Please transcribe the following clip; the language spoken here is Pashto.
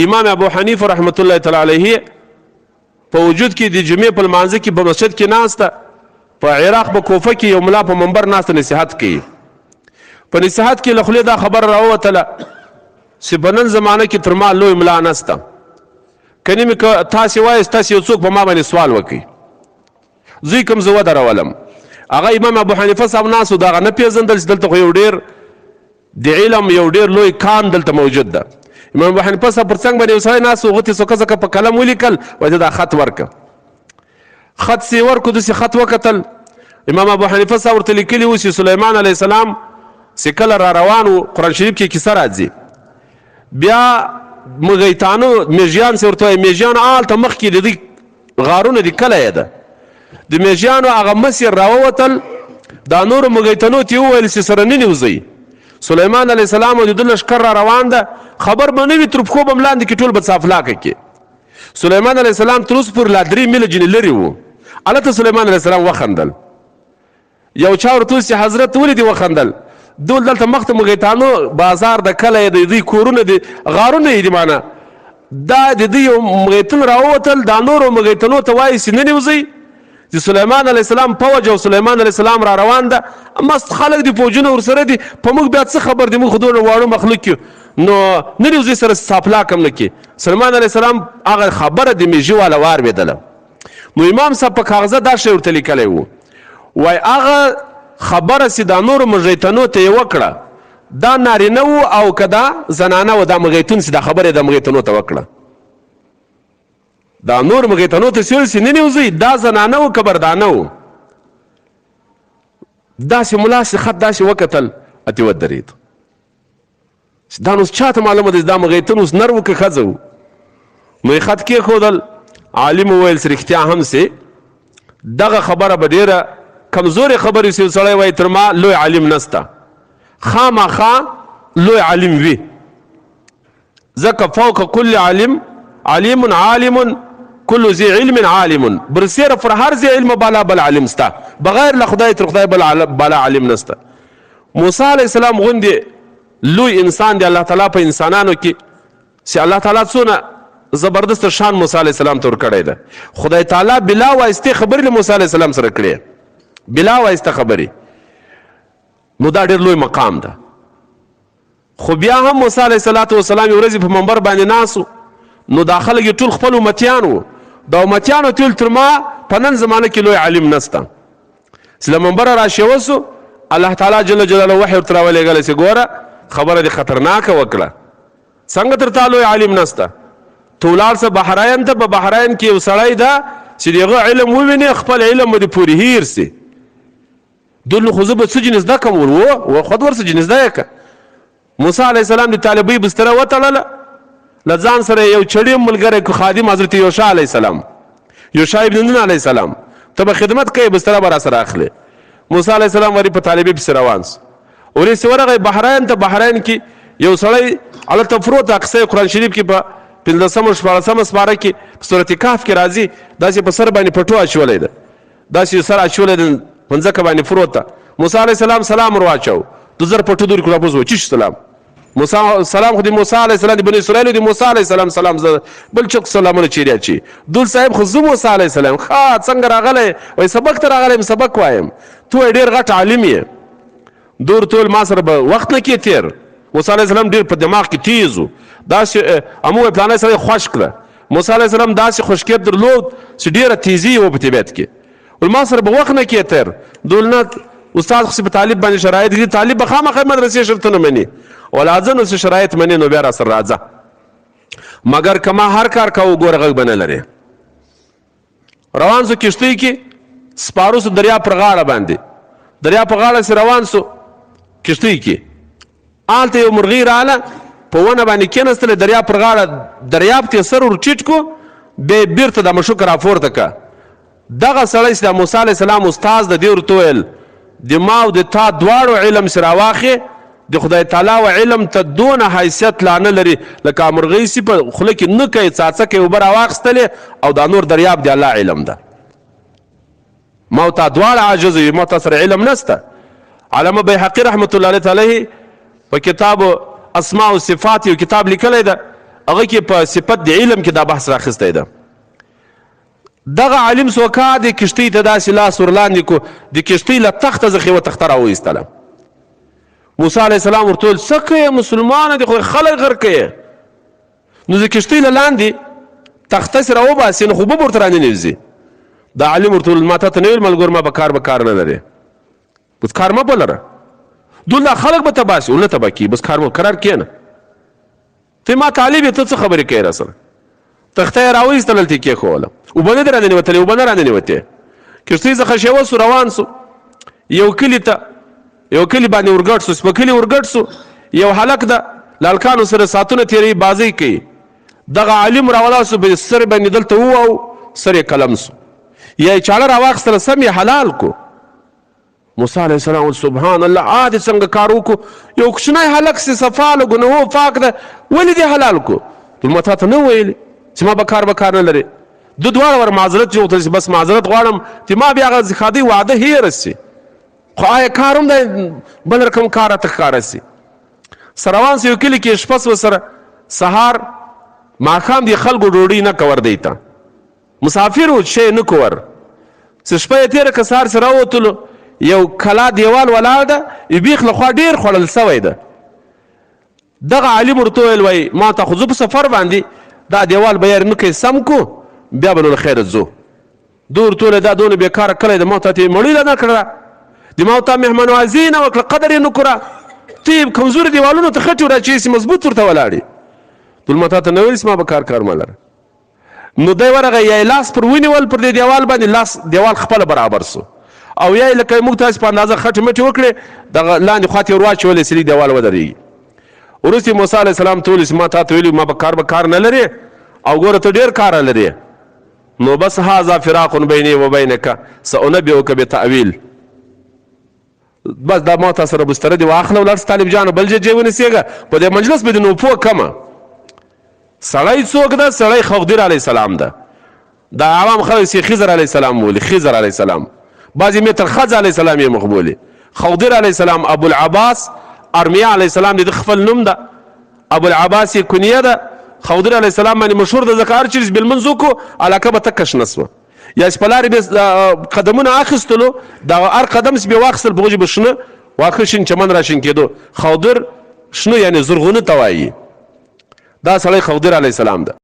امام ابو حنیفه رحمت الله تعالی علیه په وجود کې د جمعې په لمانځه کې په مسجد کې ناسته، په عراق په کوفه کې یو ملا په منبر ناسته نصیحت کوي. په نصیحت کې له خولې دا خبره راووتله چې په نن زمانه کې تر ما لوی ملا نسته، کني مې که تاسې وایئ تاسې یو څوک په ما باندې سوال وکړي، زوی کوم زه ودرولم. هغه امام ابو حنیفه صاحب ناست و، دغه نه پېژندل چې دلته خو یو ډېر د علم یو ډیر لوی کان دلته موجود ده. امام ابو حنیفه صاحب پر څنګ باندې یو سړی ناست و، هغه ته څوکه څوکه په قلم ولیکل، وایي دا خط ورکه. خط سي ورکو، داسې خط وکتل. امام ابو حنیفه صاحب ورته لیکلي و چې سلیمان علیه السلام چې کله را روان و، قرآن شریف کې کیسه راځي، بیا مغیتانو میږیان چې ورته وایي، میږیان هلته مخکې د دوی غارونه دي، کله یې ده د میږیانو هغه مسیر راووتل، دا نورو مږیتنو ته وویل چې سره نه نیوځئ، سلیمان علیه السلام او د ده لښکر را روان ده، خبر به نه وي، تر پښو به هم لاندې کې ټول به څافلاکه کې. سلیمان علیه السلام تر اوسه پورې لا 3 میله جنې لرې وو. هلته سلیمان علیه السلام وخندل. یو چا ورته وویل چې حضرت ولې دې وخندل؟ دول دلته مخته مغیتانو بازار د کلی دی، دوی کورونه دي، غارونه یې دي، معنا دا د دوی یو مغیتون راووتل، دا نورو مغیتونو ته وایي چې ننوځئ چې سلیمان علیه السلام فوج او سلیمان علیه السلام را روان ده، مست خلک دي، فوجونه ورسره دي، په موږ بیا څه خبر دي، موږ خو دومره واړو مخلوق یو، نو ننوځئ سره څاپلاک هم نه کړي. سلیمان علیه السلام هغه خبره د میږي واله واورېدله. نو امام صاحب په کاغذه دا شی ورته لیکلی وو، وای هغه خبره چې دا نورو مغیتنو ته یې وکړه، دا نارینه وو او که دا زنانه وو، دا مغیتون چې دا خبره د مغیتنو ته وکړه، دا نور مغیتنو ته چې نه نیوځي، دا زنانه وو که بردانه وو؟ داسې ملا سي خط داسې وکتل، اتې ودرېد. دا نو چاته معلومه ده دا مغیتون اوس نر و که ښځه و؟ نو یې خط کېښودل. عالم وویل چې رښتیا هم سي دغه خبره به ډېره کمزورې خبرې سي، سړی وایي تر ما لوی عالم نسته، خامخا لوی عالم وي، ځکه فوق کل عالم علیم عالم، کل ذی علم عالم، برسېره پر هر ذی علم بالا بل عالم سته، بغیر له خدای تر خدای بل بالا عالم نسته. موسی علیه السلام غوندې لوی انسان دی الله تعالی په انسانانو کې، چې الله تعالی څونه زبردست شان موسی علیه السلام ته ورکړی ده، خدای تعالی بلا واسطې خبرې له موسی علیه السلام سره کړې، بلا واسطه خبرې، نو دا ډېر لوی مقام ده. خو بیا هم موسی علیه السلام یو ورځ په منبر باندې ناسو، نو دا خلک ټول خپل امتیان وو، دا امتیانو تل تر ما په نن زمانه کې لوی عالم نسته. چې له منبره راشېوه سو، الله تعالی جل جلاله وحی ورته راولېږله چې ګوره خبره دې خطرناکه وکړه، څنګه تر تا لوی عالم نسته؟ ته ولاړ سه بحرین ته، په بحرین کې یو سړی ده چې د هغه علم ووینې خپل علم به دې پورې هېر سي. دول خو زه به څه جنې زده کوم؟ ور و خود ورسه جنې زده یې که. موسی علیه السلام د طالبۍ بستره وتړله، له ځان سره یو چړې ملګری کو، خادم حضرت یوشع علیه السلام، یوشع ابن نون علیه السلام ته به خدمت کوي، بستره به راسره اخلي. موسی علیه السلام ورې په طالبۍ پسې روان سو، ورسې ورغی بحرین ته. بحرین کې یو سړی هلته پروت، قصه قرآن شریف کې په 15مه 16مه سپاره کې په سورت کهف کې راځي، داسې په سر باندې پټو اچولی ده، داسې سر اچولی دی، په ځمکه باندې پروت ده. موسی علیه السلام سلام ور واچو، د زر پټو دوري کړه بوزو چیش سلام موسی سلام، خو د موسی علیه السلام د بنی اسرائیل د موسی علیه السلام سلام، بل چوک سلامونه چیرې اچي؟ دول صاحب خو زه موسی علیه السلام. ښه څنګه راغلی؟ وای سبق ته راغلی یم، سبق وایم. ته ډېر غټ عالم یې، دور تول ما سره به وخت نه کې تیر. موسی علیه السلام ډېر په دماغ کې تیز و، داسې امو پلانې سره خوش کړه. موسی علیه السلام داسې خشکیت درلود چې ډېره تیزي یې وه په طبیعت کې. ول ما سره به وخت نه کې تیر. دول نه استاد خو په طالب باندې شرایط دي، طالب به خامخا مدرسې شرطونه مني، ولا ځه نو چې شرایط مني نو بیا را سره راځه، مګر که ما هر کار کاوه ګوره غږ به نه لرې. روان سو کښتۍ کې سپارو سو دریا پر غاړه باندې، دریا په غاړه سره روان سو کښتۍ کې، هلته یو مرغۍ راله په ونه باندې کېناستله، دریا پر غاړه دریاب ته سر ور ټیټ کو، بیا یې بیرته دا مشوکه راپورته که. دغه سړی چې د موسی علیه السلام استاد د دې ورته وویل، د ما او د تا دواړو علم چې راواخې، د خدای تعالی و علم ته دونه حیثیت لا نه لري لکه مرغۍ چې په خوله کې نوکه یې څاڅکې اوبه راواخیستلې او دا نور دریاب د الله علم ده. ما او تا دواړه عاجز یو، ما تا سره علم نسته. علامه بیهقي رحمت الله علیه په کتاب اسماء او صفات یو کتاب لیکلی ده، هغه کې په صفت د علم کې دا بحث راخستی ده. دغه عالم سوکا د کشتۍ ته داسې لاس ورلاندې کو، د کشتۍ له تخته څخه یوه تخته راوایستله. موسی علیه السلام ورته وویل څه کوې مسلمانه دې خو خلک غرقوې. نو د کشتۍ له لاندې تخته چې راوباسي نو خو به ورته راننوځي. دا عالم ورته وویل ما تا ته نه ویل ملګر ما به کار به کار نه لرې، بس کار مه بلره، دلته خلک به تباه سي، ونه تباه کېږي، بس کار مه قرار کښېنه، ته ما طالب یې، ته څه خبرې کوې راسره؟ تخته یې راوایستله هلته یې کېښووله، اوبه نه دي راننوتلې، اوبه نه راننوتې. کښتۍ څخه شېوه سو، روان سو یو کلي ته، یو کلي باندې ورګډ سو. چې په کلي ورګډ سو یو هلک ده له هلکانو سره ساعتونه تېروي، بازۍ کوي. دغه عالم راولاړ سو، په سر باندې دلته وواو، سر یې قلم سو، یا یې چاړه راواخیستله سم یې حلال کو. موسی علیه السلام سبحان الله، آ دې څنګه کار وکړو؟ یو کوچنی هلک سي صفا له ګناهو پاک ده، ولې دې حلال کو؟ ما تا ته نه ویلې چې ما به کار به کار نه لرې. د دواړه ور معذرت چې وغوښتل، بس معذرت غواړم چې ما بیا هغه ښادۍ وعده هېره سي، خو آیا کار هم دی بل رقم کار راته ښکاره سي. سروان سو یو کلي کې شپه سوه، سره سهار ماښام دې خلکو ډوډۍ نه کور دی ته مسافر و شی نه کور څه شپه یې تېره که سهار سره ووتلو یو کلا دیوال ولاړ ده، بیخ له خوا ډېر خوړل سوی ده. دغه عالم ورته وویل وایي ما ته خو ځو په سفر باندې دا دیوال به یار نه کوي سم کو، بیا به نو له خیره ځو. ده ورته وویل دا دونه بېکاره کلی ده، ما ته یې مړۍ له نه کړه، د ما ته مهمانوازي یې نه وکړه، قدر یې نه کړه، ته یې کمزوري دیوالونو ته خټې وراچوي چې مضبوط ورته ولاړ یې. ما تا ته نه ویل چې ما به کار کار مه لره. نو دی ورغی یا یې لاس پر ونیول پر دې دیوال باندې، لاس دیوال خپله برابر سو، او یا یې لکه موږ تاسې په اندازه خټې مټې وکړې دغه لاندې خواته یې ورواچولې چې لږ دیوال ودرېږي. وروسته موسی علیه السلام ته وویل چې ما تا ته ویلي ما به کار به کار نه لرې او ګوره ته ډېر کار لرې، نو بس هذا فراق بیني و بینک سأنبئک بتأویل. بس دا ما تا سره بستره دې واخله ولاړ سه طالب جانه بل ځای ځای ونیسېږه، په دې مجلس به دې نو پوه کمه. سړی څوک ده؟ سړی خضر علیه السلام ده. دا عوام خلک چې خضر علیه السلام بولي، خضر علیه السلام بعضې مې تر خضر علیه السلام یې مخ بولي. خضر علیه السلام ابو العباس ارمیا علیه السلام د خپل نوم ده، ابو العباس یې کنیه ده. خضر علیه السلام باندې مشهور ده ځکه هر چېرې چې به لمونځ وکړو علاقه به تکه شنه سوه، یا چې په لارې به قدمونه اخیستلو دا هر قدم چې به واخیستل په هغه به شنه واښه شین چمن را شین کېدو. خضر شنه یعنې زرغونه ته وایي. دا سړی خضر علیه السلام ده.